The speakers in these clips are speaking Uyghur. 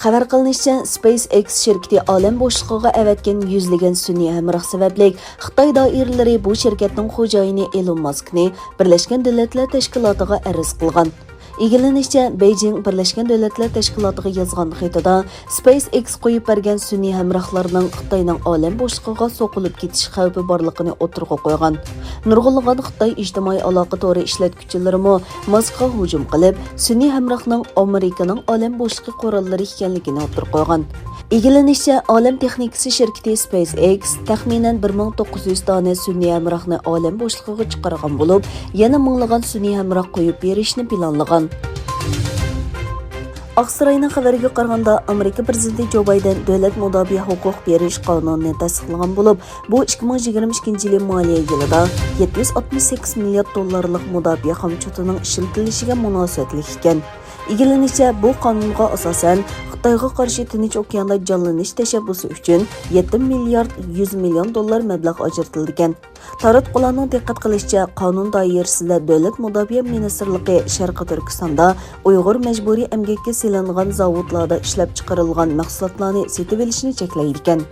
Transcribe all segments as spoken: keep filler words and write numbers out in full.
خەۋەر قىلىنىشىچە، SpaceX شىركىتى ئالەم بوشلۇقىغا ئەۋەتكەن يۈزلىگەن سۈنئىي ھەمراھ سەۋەبلىك، خىتاي دائىرىلىرى بۇ شىركەتنىڭ خوجايىنى ئېلون ماسكنى بىرلەشكەن دۆلەتلەر تەشكىلاتىغا ئەرز قىلغان. ئىگىلىنىشىچە، بېيجىڭ بىرلەشكەن دۆلەتلەر تەشكىلاتىغا يازغان خېتىدا، SpaceX قويۇپ بەرگەن سۈنئىي ھەمراھلارنىڭ خىتاينىڭ ئالەم بوشلۇقىغا سوقۇلۇپ كېتىش خەۋپى بارلىقىنى ئوتتۇرىغا قويغان. نۇرغۇنلىغان خىتاي ئىجتىمائىي ئالاقە تورى ئىشلەتكۈچىلىرىمۇ ماسكقا ھۇجۇم قىلىپ، سۈنئىي ھەمراھنىڭ ئامېرىكىنىڭ ئالەم بوشلۇقى قوراللىرى ئىكەنلىكىنى ئوتتۇرىغا قويغان. ئىگىلىنىشىچە، ئالەم تېخنىكىسى شىركىتى SpaceX تەخمىنەن بىر مىڭ توققۇز يۈز دانە سۈنئىي ھەمراھنى ئالەم بوشلۇقىغا چىقارغان بولۇپ، يەنە مىڭلىغان سۈنئىي ھەمراھ قويۇپ بېرىشنى پىلانلىغان. ئاقساراينىڭ خەۋىرىگە قارىغاندا، ئامېرىكا پىرېزىدېنتى جو بايدېن دۆلەت مۇداپىئە ھوقۇق بېرىش قانۇنىنى تەستىقلىغان بولۇپ، بۇ ئىككى مىڭ يىگىرمە ئىككىنچى يىلى مالىيە يىلىدا يەتتە يۈز ئاتمىش سەككىز مىليارد دوللارلىق مۇداپىئە خامچوتىنىڭ ئىشلىتىلىشىگە مۇناسىۋەتلىك ئىكەن. ئىگىلىنىشىچە، بۇ قانۇنغا ئاساسەن، خىتايغا قارشى تىنچ ئوكياندا جانلىنىش تەشەببۇسى ئۈچۈن يەتتە مىليارد يۈز مىليون دوللار مەبلەغ ئاجرىتىلىدىكەن. تاراتقۇلارنىڭ دىققەت قىلىشىچە، قانۇن دائىرىسىدە دۆلەت مۇداپىئە مىنىستىرلىقى شەرقىي تۈركىستاندا ئۇيغۇر مەجبۇرىي ئەمگەككە سېلىنغان زاۋۇتلاردا ئىشلەپچىقىرىلغان مەھسۇلاتلارنى سېتىۋېلىشنى چەكلەيدىكەن.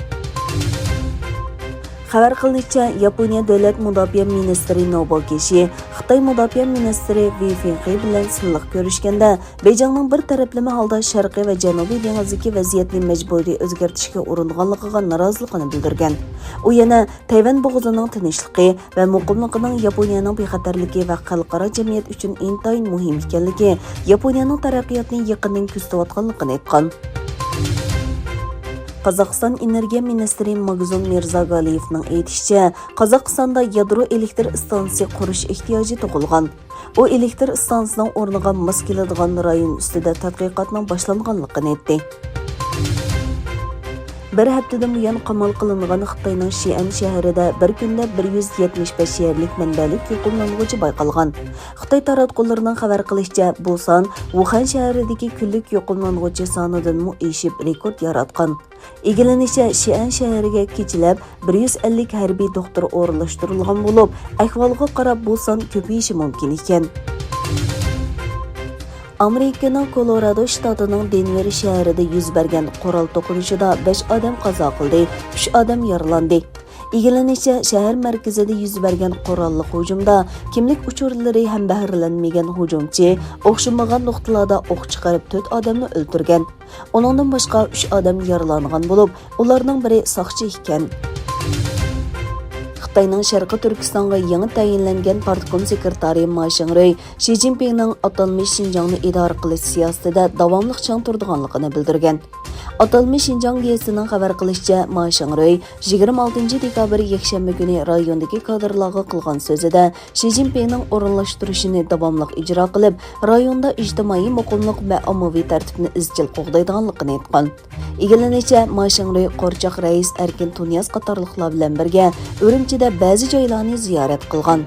خەۋەر قىلىنىشىچە، ياپونىيە دۆلەت مۇداپىئە مىنىستىرى نوبۇ كىشى خىتاي مۇداپىئە مىنىستىرى ۋېي فېڭخې بىلەن سىنلىق كۆرۈشكەندە، بېيجىڭنىڭ بىر تەرەپلىمە ھالدا شەرقىي ۋە جەنۇبىي دېڭىزدىكى ۋەزىيەتنى مەجبۇرىي ئۆزگەرتىشكە ئۇرۇنغانلىقىغا نارازىلىقىنى بىلدۈرگەن. ئۇ يەنە تەيۋەن بوغۇزىنىڭ تىنچلىقى ۋە مۇقىملىقىنىڭ ياپونىيەنىڭ بىخەتەرلىكى ۋە خەلقئارا جەمئىيەت ئۈچۈن ئىنتايىن مۇھىم ئىكەنلىكى، ياپونىيەنىڭ تەرەققىياتنى يېقىندىن كۆزىتىۋاتقانلىقىنى ئېيتقان. قازاقىستان ئېنېرگىيە مىنىستىرى ماگزۇم مىرزاگالىيېۋنىڭ ئېيتىشىچە، قازاقىستاندا يادرو ئېلېكتر ئىستانسىسى قۇرۇش ئېھتىياجى تۇغۇلغان. ئۇ ئېلېكتر ئىستانسىسىنىڭ ئورنىغا ماس كېلىدىغان رايون ئۈستىدە تەتقىقاتنىڭ باشلانغانلىقىنى ئېيتتى. بىر ھەپتىدىن بۇيان قامال قىلىنغان خىتاينىڭ شىئەن شەھىرىدە بىر كۈندە بىر يۈز يەتمىش بەش يەرلىك مەنبەلىك يۇقۇملانغۇچى بايقالغان. خىتاي تاراتقۇلىرىنىڭ خەۋەر قىلىشىچە، بۇ سان ۋۇخەن شەھىرىدىكى كۈنلۈك يۇقۇملانغۇچى سانىدىنمۇ ئېشىپ، رېكورت ياراتقان. ئىگىلىنىشىچە، شىئەن شەھىرىگە كېچىلەپ بىر يۈز ئەللىك ھەربىي دوختۇر ئورۇنلاشتۇرۇلغان بولۇپ، ئەھۋالغا قاراپ بۇ سان كۆپىيىشى مۇمكىن ئىكەن. ئامېرىكىنىڭ كولورادو شتاتىنىڭ دېنۋېر شەھىرىدە يۈز بەرگەن قورال توقۇنۇشىدا بەش ئادەم قازا قىلدى، ئۈچ ئادەم يارىلاندى. ئىگىلىنىشىچە، شەھەر مەركىزىدە يۈز بەرگەن قوراللىق ھۇجۇمدا كىملىك ئۇچۇرلىرى ھەم بەھرىلەنمىگەن ھۇجۇمچى ئوخشىمىغان نۇقتىلاردا ئوق چىقىرىپ، تۆت ئادەمنى ئۆلتۈرگەن. ئۇنىڭدىن باشقا ئۈچ ئادەم يارىلانغان بولۇپ، ئۇلارنىڭ بىرى ساقچى ئىكەن. خىتاينىڭ شەرقىي تۈركىستانغا يېڭى تەيىنلەنگەن پارتكوم سېكرېتارى ما شىڭرۇي شى جىنپىڭنىڭ ئاتالمىش شىنجاڭنى ئىدارە قىلىش سىياسىتىدە داۋاملىق چىڭ تۇرىدىغانلىقىنى بىلدۈرگەن. ئاتالمىش شىنجاڭ گېزىتىنىڭ خەۋەر قىلىشىچە، ما شىڭرۇي يىگىرمە ئالتىنچى دېكابىر يەكشەنبە كۈنى رايوندىكى كادىرلارغا قىلغان سۆزىدە، شى جىنپىڭنىڭ ئورۇنلاشتۇرۇشىنى داۋاملىق ئىجرا قىلىپ، رايوندا ئىجتىمائىي مۇقىملىق ۋە ئاممىۋى تەرتىپنى ئىزچىل قوغدايدىغانلىقىنى ئېيتقان. ئىگىلىنىشىچە، ما شىڭرۇي قورچاق رەئىس ئەركىن تۇنىياز قاتارلىقلار بىلەن بىرگە ئۈرۈمچىدە بەزى جايلارنى زىيارەت قىلغان.